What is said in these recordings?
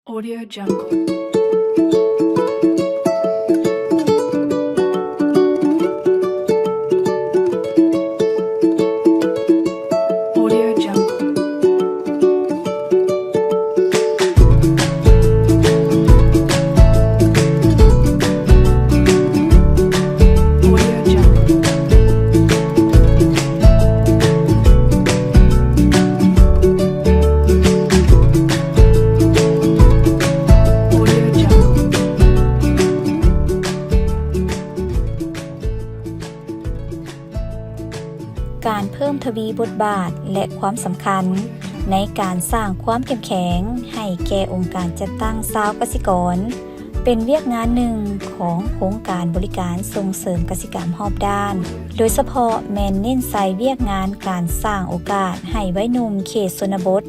Audio Jungle. Audio Jungle. ການເພີ່ມທະວີບົດບາດ ແລະ ຄວາມສຳຄັນໃນການສ້າງຄວາມເຂັ້ມແຂງໃຫ້ແກ່ອົງການຈັດຕັ້ງຊາວກະສິກອນ ເປັນວຽກງານໜຶ່ງຂອງໂຄງການບໍລິການສົ່ງເສີມກະສິກຳຮອບດ້ານ, ໂດຍສະເພາະແມ່ນເນັ້ນໃສ່ວຽກງານການສ້າງໂອກາດໃຫ້ໄວໜຸ່ມເຂດຊົນນະບົດ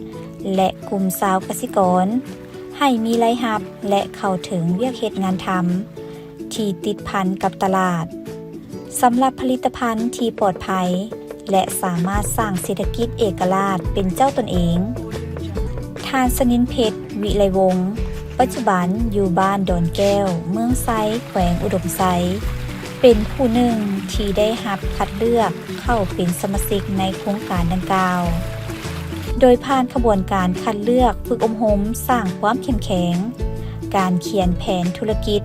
ແລະ ກຸ່ມຊາວກະສິກອນ ໃຫ້ມີລາຍຮັບ ແລະ ເຂົ້າເຖິງວຽກເຮັດງານທຳທີ່ຕິດພັນກັບຕະຫຼາດ ສຳລັບຜະລິດຕະພັນທີ່ປອດໄພ ແລະ ສາມາດສ້າງເສດຖະກິດເອກະລາດເປັນເຈົ້າຕົນເອງ. ທ່ານ ສະໜິນເພັດ ວິໄລວົງ ປັດຈຸບັນຢູ່ບ້ານດອນແກ້ວ ເມືອງໄຊ ແຂວງອຸດົມໄຊ ເປັນຜູ້ໜຶ່ງທີ່ໄດ້ຮັບຄັດເລືອກເຂົ້າເປັນສະມາຊິກໃນໂຄງການດັ່ງກ່າວ ໂດຍຜ່ານຂະບວນການຄັດເລືອກຝຶກອົບຮົມສ້າງຄວາມເຂັ້ມແຂງ, ການຂຽນແຜນທຸລະກິດ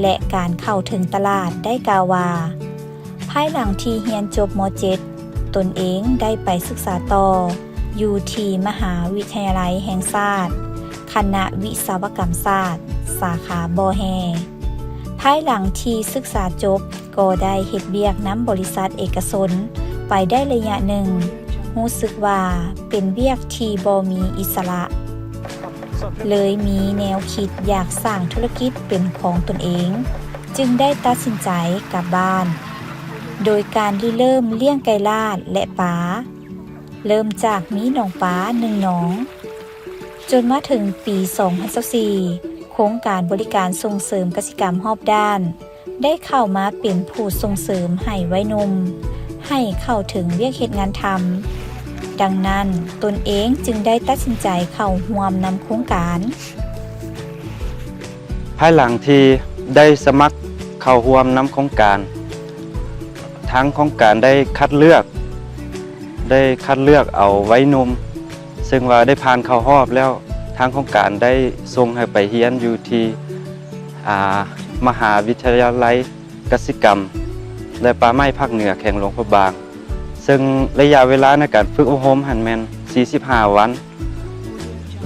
ແລະ ການເຂົ້າເຖິງຕະຫຼາດ ໄດ້ກ່າວວ່າ ພາຍຫຼັງທີ່ຮຽນຈົບ ມ.ເຈັດ ຕົນເອງໄດ້ໄປສຶກສາຕໍ່ຢູ່ທີ່ມະຫາວິທະຍາໄລແຫ່ງຊາດ ຄະນະວິສະວະກຳສາດ ສາຂາບໍ່ແຮ່. ພາຍຫຼັງທີ່ສຶກສາຈົບ ກໍໄດ້ເຮັດວຽກນຳບໍລິສັດເອກະຊົນໄປໄດ້ໄລຍະໜຶ່ງ, ຮູ້ສຶກວ່າເປັນວຽກທີ່ບໍ່ມີອິດສະຫຼະ, ເລີຍມີແນວຄິດຢາກສ້າງທຸລະກິດເປັນຂອງຕົນເອງ, ຈຶ່ງໄດ້ຕັດສິນໃຈກັບບ້ານ ໂດຍການລິເລີ່ມລ້ຽງໄກ່ລາດ ແລະ ປາ, ເລີ່ມຈາກມີໜອງປາໜຶ່ງໜອງ. ຈົນມາເຖິງປີສອງພັນຊາວສີ່ ໂຄງການບໍລິການສົ່ງເສີມກະສິກຳຮອບດ້ານ ໄດ້ເຂົ້າມາເປັນຜູ້ສົ່ງເສີມໃຫ້ໄວໜຸ່ມ ໃຫ້ເຂົ້າເຖິງວຽກເຮັດງານທຳ. ດັ່ງນັ້ນ, ຕົນເອງຈຶ່ງໄດ້ຕັດສິນໃຈເຂົ້າຮ່ວມນຳໂຄງການ. ພາຍຫຼັງທີ່ໄດ້ສະໝັກເຂົ້າຮ່ວມນຳໂຄງການ, ທາງໂຄງການໄດ້ຄັດເລືອກ, ໄດ້ຄັດເລືອກເອົາໄວໜຸ່ມ ເຊິ່ງວ່າໄດ້ຜ່ານເຂົ້າຮອບແລ້ວ, ທາງໂຄງການໄດ້ສົ່ງໃຫ້ໄປຮຽນຢູ່ທີ່ ອ່າ ມະຫາວິທະຍາໄລກະສິກຳ ແລະ ປ່າໄມ້ພາກເໜືອ ແຂວງຫຼວງພະບາງ, ເຊິ່ງໄລຍະເວລາໃນການຝຶກອົບຮົມຫັ້ນແມ່ນສີ່ສິບຫ້າວັນ.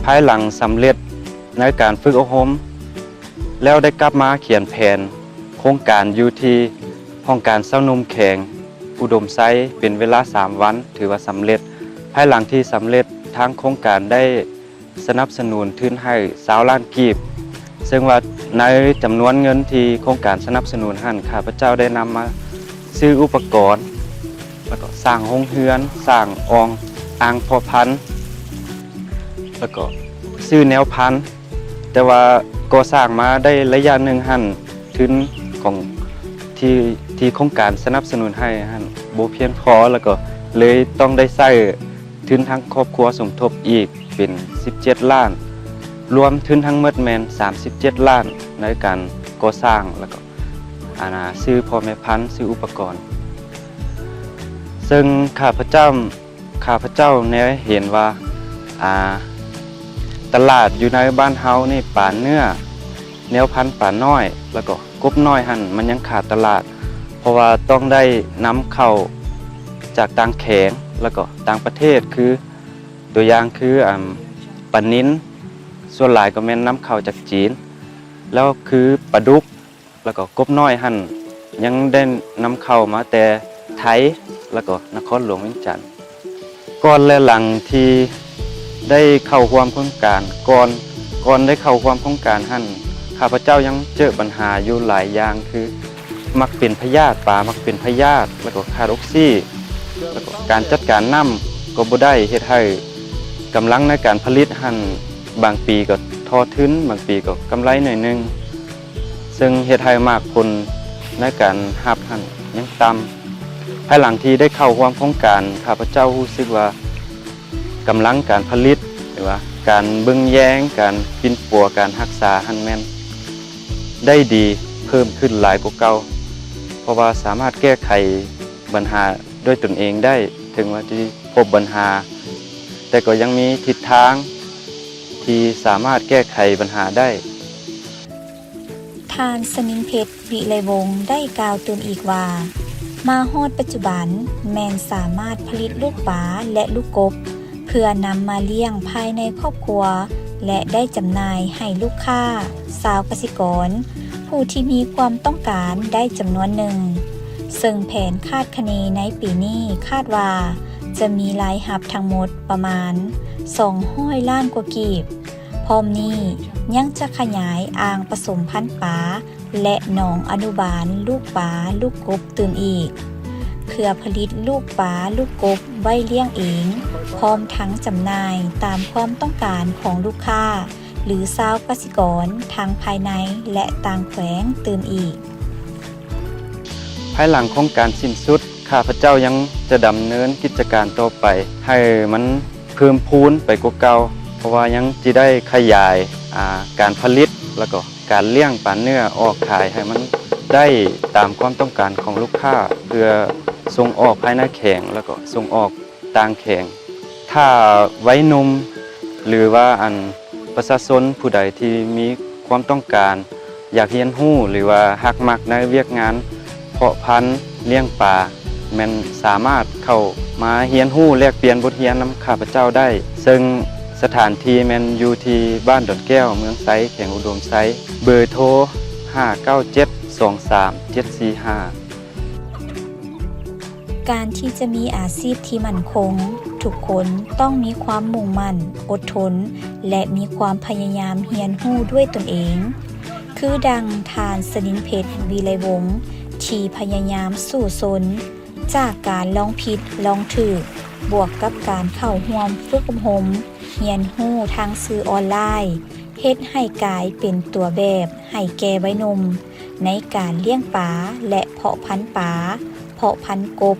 ພາຍຫຼັງສຳເລັດໃນການຝຶກອົບຮົມແລ້ວ ໄດ້ກັບມາຂຽນແຜນໂຄງການຢູ່ທີ່ຫ້ອງການຊາວໜຸ່ມແຂວງອຸດົມໄຊ ເປັນເວລາສາມວັນ, ຖືວ່າສຳເລັດ. ພາຍຫຼັງທີ່ສຳເລັດ, ທາງໂຄງການໄດ້ ສະໜັບສະໜູນທຶນໃຫ້ຊາວລ້ານກີບ, ເຊິ່ງວ່າໃນຈຳນວນເງິນທີ່ໂຄງການສະໜັບສະໜູນຫັ້ນ, ຂ້າພະເຈົ້າໄດ້ນຳມາຊື້ອຸປະກອນ, ແລ້ວກໍສ້າງໂຮງເຮືອນ, ສ້າງອ່ອງອ່າງເພາະພັນ, ແລ້ວກໍຊື້ແນວພັນ. ແຕ່ວ່າກໍ່ສ້າງມາໄດ້ໄລຍະໜຶ່ງຫັ້ນ, ທຶນຂອງທີ່ ທີ່ໂຄງການສະໜັບສະໜູນໃຫ້ຫັ້ນບໍ່ພຽງພໍ, ແລ້ວກໍເລີຍຕ້ອງໄດ້ໃຊ້ ທຶນທາງຄອບຄົວສົມທົບອີກເປັນສິບເຈັດລ້ານ, ລວມທຶນທັງໝົດແມ່ນສາມສິບເຈັດລ້ານ ໃນການກໍ່ສ້າງ ແລ້ວກໍ ອັນນ່າ ຊື້ພໍ່ແມ່ພັນ, ຊື້ອຸປະກອນ. ເຊິ່ງຂ້າພະເຈົ້າ, ຂ້າພະເຈົ້າແນເຫັນວ່າ ອ່າ ຕະຫຼາດຢູ່ໃນບ້ານເຮົານີ້ ປາເນື້ອ ແນວພັນປານ້ອຍ ແລ້ວກໍ ກົບນ້ອຍຫັ້ນ ມັນຍັງຂາດຕະຫຼາດ, ເພາະວ່າຕ້ອງໄດ້ນຳເຂົ້າຈາກຕ່າງແຂວງ ແລ້ວກໍຕ່າງປະເທດ, ຄືຕົວຢ່າງຄື ອັນ ປານິນ, ສ່ວນຫຼາຍກໍແມ່ນນຳເຂົ້າຈາກຈີນ, ແລ້ວຄືປາດຸກ ແລ້ວກໍກົບນ້ອຍຫັ້ນ ຍັງໄດ້ນຳເຂົ້າມາແຕ່ໄທ ແລ້ວກໍນະຄອນຫຼວງວຽງຈັນ. ກ່ອນ ແລະ ຫຼັງທີ່ໄດ້ເຂົ້າຮ່ວມໂຄງການ, ກ່ອນ, ກ່ອນໄດ້ເຂົ້າຮ່ວມໂຄງການຫັ້ນ, ຂ້າພະເຈົ້າຍັງເຈີບັນຫາຢູ່ຫຼາຍຢ່າງ, ຄື ມັກເປັນພະຍາດ, ປາມັກເປັນພະຍາດ, ແລ້ວກໍຂາດອົກຊີ, ແລ້ວກໍການຈັດການນ້ຳກໍບໍ່ໄດ້, ເຮັດໃຫ້ກຳລັງໃນການຜະລິດຫັ້ນ ບາງປີກໍທໍ້ທຶນ, ບາງປີກໍກຳໄລໜ້ອຍໜຶ່ງ. ເຊິ່ງເຮັດໃຫ້ໝາກຜົນໃນການຮັບຫັ້ນຍັງຕ່ຳ. ພາຍຫຼັງທີ່ໄດ້ເຂົ້າຮ່ວມໂຄງການ, ຂ້າພະເຈົ້າຮູ້ສຶກວ່າກຳລັງການຜະລິດ ຫຼືວ່າ ການເບິ່ງແຍງ, ການປິ່ນປົວ, ການຮັກສາຫັ້ນແມ່ນໄດ້ດີເພີ່ມຂຶ້ນຫຼາຍກວ່າເກົ່າ, ເພາະວ່າສາມາດແກ້ໄຂບັນຫາດ້ວຍຕົນເອງໄດ້, ເຖິງວ່າທີ່ພົບບັນຫາ, ແຕ່ກໍຍັງມີທິດທາງທີ່ສາມາດແກ້ໄຂບັນຫາໄດ້. ທ່ານ ສະໜິງເພັດ ວິໄລວົງ ໄດ້ກ່າວຕື່ມອີກວ່າ, ມາຮອດປັດຈຸບັນແມ່ນສາມາດຜະລິດລູກປາ ແລະ ລູກກົບ ເພື່ອນຳມາລ້ຽງພາຍໃນຄອບຄົວ ແລະ ໄດ້ຈຳໜ່າຍໃຫ້ລູກຄ້າ, ຊາວກະສິກອນ ຜູ້ທີ່ມີຄວາມຕ້ອງການໄດ້ຈຳນວນໜຶ່ງ, ເຊິ່ງແຜນຄາດຄະເນໃນປີນີ້ຄາດວ່າຈະມີລາຍຮັບທັງໝົດປະມານສອງຮ້ອຍລ້ານກວ່າກີບ. ພ້ອມນີ້ຍັງຈະຂະຫຍາຍອ່າງປະສົມພັນປາ ແລະ ໜອງອະນຸບານລູກປາ, ລູກກົບຕື່ມອີກ, ເພື່ອຜະລິດລູກປາ, ລູກກົບໄວ້ລ້ຽງເອງ, ພ້ອມທັງຈຳໜ່າຍຕາມຄວາມຕ້ອງການຂອງລູກຄ້າ ຫຼື ຊາວກະສິກອນທັງພາຍໃນ ແລະ ຕ່າງແຂວງຕື່ມອີກ. ພາຍຫຼັງຂອງການສິ້ນສຸດ, ຂ້າພະເຈົ້າຍັງຈະດຳເນີນກິດຈະການຕໍ່ໄປ ໃຫ້ມັນເພີ່ມພູນໄປກວ່າເກົ່າ, ເພາະວ່າຍັງຈະໄດ້ຂະຫຍາຍ, ອາ, ການຜະລິດ ແລ້ວກໍການລ້ຽງປາເນື້ອອອກຂາຍໃຫ້ມັນໄດ້ຕາມຄວາມຕ້ອງການຂອງລູກຄ້າ, ເພື່ອສົ່ງອອກພາຍໃນແຂວງ ແລ້ວກໍສົ່ງອອກຕ່າງແຂວງ. ຖ້າໄວໜຸ່ມ ຫຼືວ່າ ອັນ ປະຊາຊົນຜູ້ໃດທີ່ມີຄວາມຕ້ອງການ ຢາກຮຽນຮູ້ ຫຼືວ່າຮັກມັກໃນວຽກງານເພາະພັນລ້ຽງປາ ແມ່ນສາມາດເຂົ້າມາຮຽນຮູ້ແລກປ່ຽນບົດຮຽນນຳຂ້າພະເຈົ້າໄດ້, ເຊິ່ງສະຖານທີ່ແມ່ນຢູ່ທີ່ບ້ານດອນແກ້ວ ເມືອງໄຊ ແຂວງອຸດົມໄຊ, ເບີໂທ ຫ້າເກົ້າເຈັດ ສອງສາມເຈັດສີ່ຫ້າ. ການທີ່ຈະມີອາຊີບທີ່ໝັ້ນຄົງ, ທຸກຄົນຕ້ອງມີຄວາມມຸ່ງໝັ້ນ, ອົດທົນ ແລະ ມີຄວາມພະຍາຍາມຮຽນຮູ້ດ້ວຍຕົນເອງ, ຄືດັ່ງທ່ານ ສະໜິງເພັດ ວິໄລວົງ ທີ່ພະຍາຍາມສູ້ຊົນ ຈາກການລອງຜິດລອງຖືກ, ບວກກັບການເຂົ້າຮ່ວມຝຶກອົບຮົມຮຽນຮູ້ທາງສື່ອອນລາຍ, ເຮັດໃຫ້ກາຍເປັນຕົວແບບໃຫ້ແກ່ໄວໜຸ່ມ ໃນການລ້ຽງປາ ແລະ ເພາະພັນປາ, ເພາະພັນກົບ,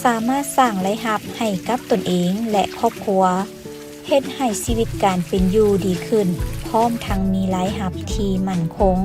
ສາມາດສ້າງລາຍຮັບໃຫ້ກັບຕົນເອງ ແລະ ຄອບຄົວ, ເຮັດໃຫ້ຊີວິດການເປັນຢູ່ດີຂຶ້ນ, ພ້ອມທັງມີລາຍຮັບທີ່ໝັ້ນຄົງ.